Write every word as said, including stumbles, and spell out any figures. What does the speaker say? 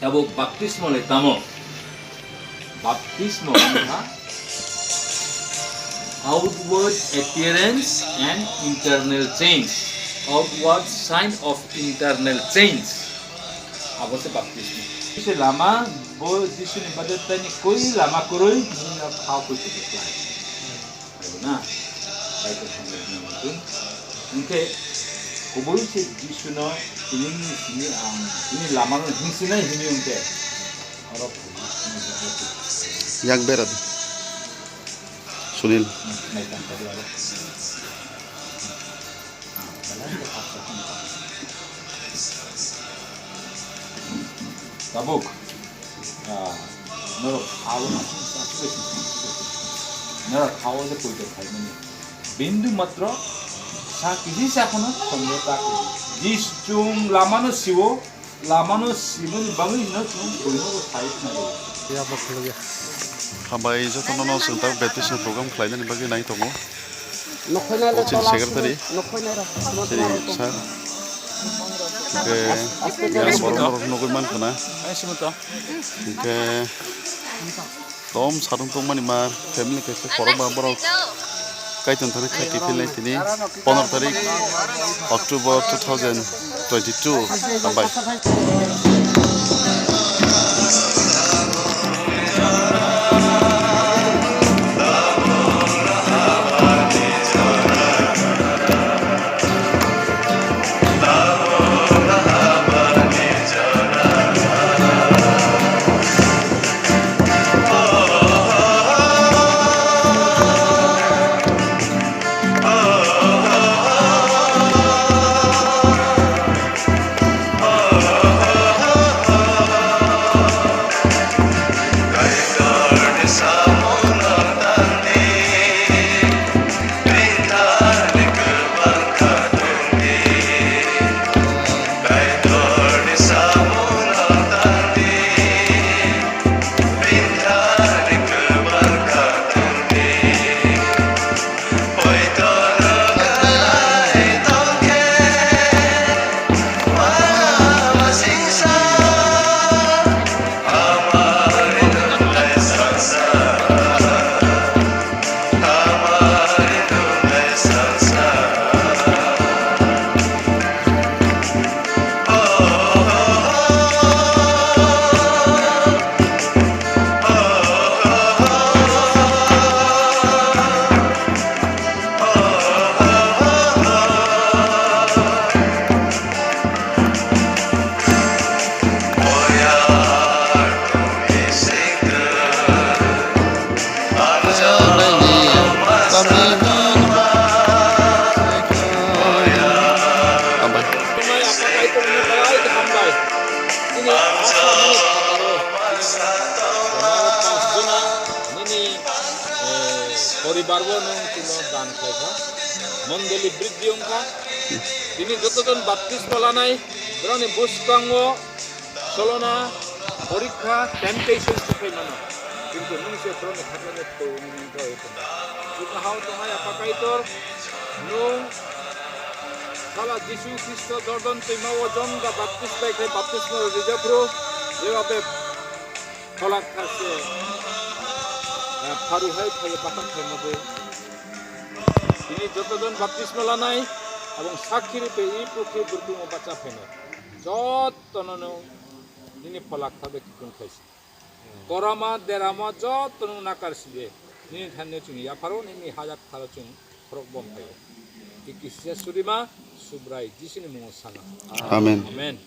Tabuk baptismo le tamo? Baptismo wngkha outward appearance and internal change. Outward sign of internal change. Abo se baptismo. Se lama bo Jisuni bade tani koi lama kwrwi nini no khao koi koi khlai. Phaibo na, Kaitor samung hwnwi hwnwi. Hwnkhe kubui se Jisuno tini simi ang bini lamano hingsinai hwnwi hwnkhe oro Yak bera di. Sunil. Naitang kadi aro. Tabuk, ah, norok khao, norok khao je poito khaimani. Bindu matro sa kisi sa kheno sondeho ta khe. Jis chung lamano siwo, lamano simani bagwi no chung buino bo sai khna. Hambai jotono no chwng tak baptism program khlainani bagwi nai tongo. Nokhoi nai O chini tola secretary. Nokhoi nai ro. Chini sir. Hwnkhe yang borok norok nugwi mankha na. Hwnkhe tom sarung tongmani ma family kaisa khorokma borok kaitor thani khaiti philnai tini pondro tarik October two thousand twenty-two. Hambai. Nini, eh, poribar bo nwng chwngno dan khlaikha. Mondoli briddhi wngkha. Tini jotojon baptisma lanai, borokni bwskango cholona, porikha, temptation se phai mano. Kintu nwng se borokni khatungni twi wngwi tongkha. Chwng hao tongnai Apha Kaitor, nwng Sala Jisu Khristo Jordan twima o Jon da baptis bai khai baptisma rijak phuru, jeba be pholak kha se, eh, pharu hai phai bathak khai mode. Tini jotojon baptisma lanai, abong sakhi rwphe i pukri burkungo bacha phainai. Jotono nwng nini pholak kha bai kiphilung khaisi. Korama, derama joto nwng nakar si de. Nini thanno chwng yapharo, nini hajat tharo chwng khorok bom phaio. Tiki sisa surima, Subrai Jisuni mungo sana. Amen. Amen.